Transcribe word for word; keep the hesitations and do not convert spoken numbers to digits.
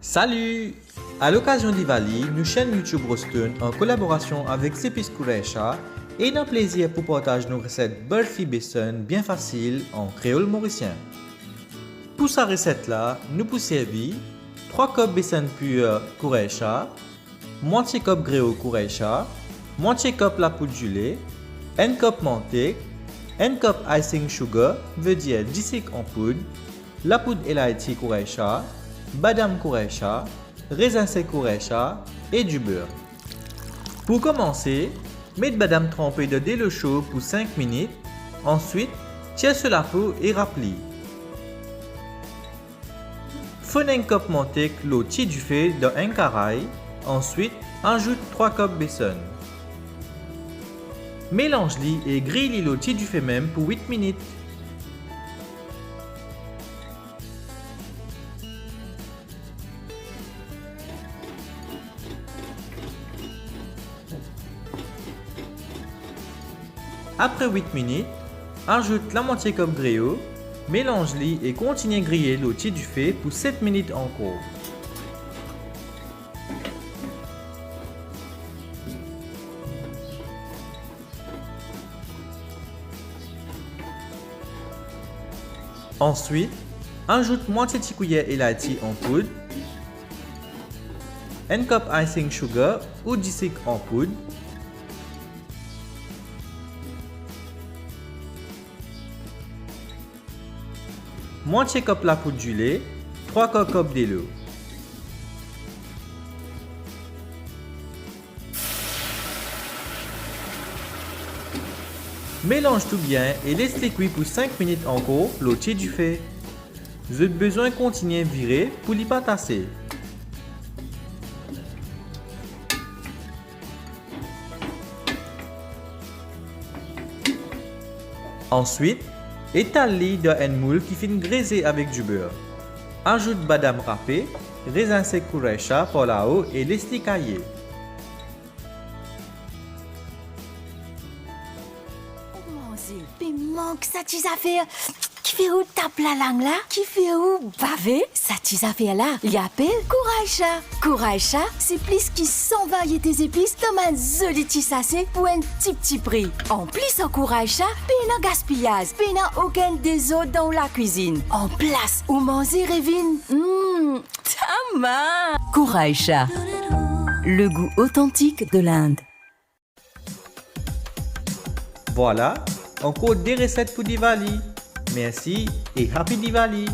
Salut! A lokazion Diwali, nou chaîne YouTube Rostun, an kolaborasion avek Zepis Kouraysha, ena plezir pou partaz nou reset barfi besan bien fasil an kreol morisien. Pou sa reset la, nou pou servi trwa kop besan pir Kouraysha, mwatie kop greo Kouraysha, mwatie kop lapoud zile, enn kop mantek, enn kop icing sugar, vedir disik an poud, lapoud elayti Kouraysha, badam Kouraysha, rezin sek Kouraysha e diber. Pou komanse, met badam tranpe dan delo so pou sink minit, answit tir so lapo e rap li. Fonn enn kop mantek lor ti dife dan enn karay, answit azout trwa kop besan. Melanz li e griy li lor ti dife mem pou wit minit. Apre wit minit, azout lamwatie kop greo, melanz li e kontigne griye lor ti dife pou set minit ankor. Answit, azout mwatie ti kouyer elayti an poud, enn kop icing sugar ou disik an poud, mwatie kop lapoud zile, trwa kar kop delo. Melanz tou bien e les li kwi pou sink minit ankor lor ti dife. Zot bizin kontigne vire pou li pa tase. Answit, etal li dan enn moul ki finn greze avek diber. Azout badam rape, rezin sek Kouraysha par lao e les li kaye. Ou manze, pe mank sa ti zafer ki fer ou tap lalang la, ki fer ou bave. Sa ti zafer la, li apel Kouraysha. Kouraysha, se plis ki san variete zepis dan bann zoli ti sase pou enn tipti pri. Anplis, ar Kouraysha, pena gaspiyaz, pena okenn dezord dan ou lakwizinn. Anplas, ou manze revinn. Mm, tama! Kouraysha, le goût authentique de l'Inde. Vwala, ankor de reset pou Diwali. Mersi e Happy Diwali!